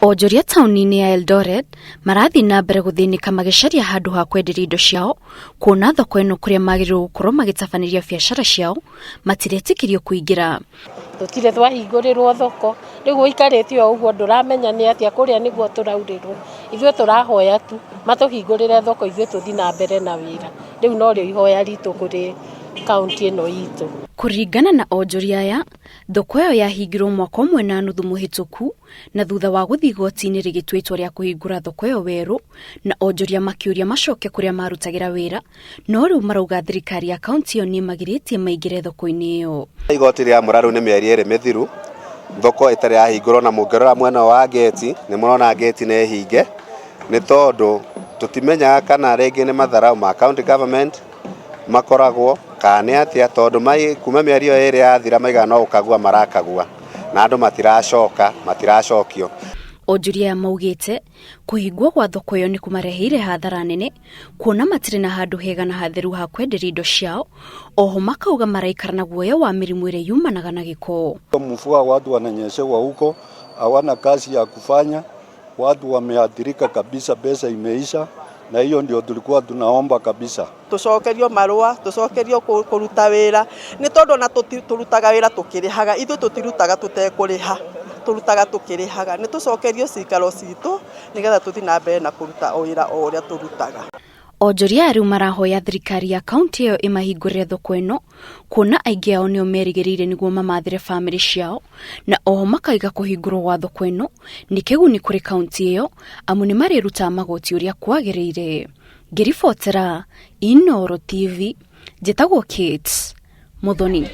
Onjoria taũni-inĩ ya Eldoret marathiĩ na mbere gũthĩnĩka magĩcaria handũ ha kwenderia indo ciao kuona thoko ĩno kũrĩa magĩrĩirwo gũkorwo magĩtabanĩria biacara ciao matiretĩkĩrio kũingĩra. Tũtirĩ twahingũrĩrwo thoko, rĩu ũikarĩte o ũguo ndũramenya nĩ atĩa kũrĩa nĩguo tũraurĩrwo. Ithuĩ tũrahoya tu matũhingũrĩre thoko ithuĩ tũthiĩ na mbere na wĩra. Rĩu norĩo ihoya ritũ kũrĩ kaũntĩ ĩno itũ. Kũringana na onjoria aya, thoko ĩyo yahingirwo mwaka ũmwe na nuthu mũhĩtũku na thutha wa gũthiĩ igoti-inĩ rĩgĩtua itua rĩa kũhingũra thoko ĩyo werũ na onjoria makĩũria macoke kũrĩa marutagĩra wĩra, no rĩu marauga thirikari ya kaunti ĩyo nĩ ĩmagirĩtie maingĩre thoko-inĩ ĩyo. Igoti rĩamũra rĩu nĩ mĩeri ĩrĩ mĩthiru thoko ĩtarĩ yahingũrwo na mũngĩrora mwena wa ngĩti nĩ mũrona ngĩti nĩ hinge nĩ tondũ tũtimenyaga kana rĩngĩ nĩ matharau ma county government makoragwo kana nĩ atĩa tondũ kuma mĩeri ĩyo ĩrĩ yathira maigaga no gũkagua marakagua na andũ matiracoka matiracokio. Onjoria aya maugĩte kũhingwo gwa thoko ĩyo nĩ kũmareheire hathara nene kuona matirĩ na handũ hega na hatheru ha kwenderia indo ciao, oho makauga maraikara na guoya wa mĩrimũ ĩrĩa yumanaga na gĩko. Mvua watu wananyeshewa huko, hawana kazi ya kufanya, watu wameathirika kabisa, pesa imeisha, na hiyo ndio tulikuwa tunaomba kabisa. Tucokerio marũa, tucokerio kũruta wĩra, nĩ tondũ ona tũrutaga wĩra tũkĩrĩhaga, ithuĩ tũtirutaga tũtekũrĩha, tũrutaga tũkĩrĩhaga. Nĩ tũcokerio cikaro citũ nĩgetha tũthiĩ na mbere na kũruta wĩra o ũrĩa tũrutaga. Onjoria aya rĩu marahoya thirikari ya kaunti ĩyo ĩmahingũrĩre thoko ĩno kuona aingĩ ao nĩo merĩgĩrĩire nĩguo mamathĩre bamĩrĩ ciao, na oho makaiga kũhingũrwo gwa thoko ĩno nĩ kĩguni kũrĩ kaunti ĩyo amu nĩ marĩrutaga magoti ũrĩa kwagĩrĩire. Ngĩribotera Inooro TV, njĩtagwo Kate Muthoni.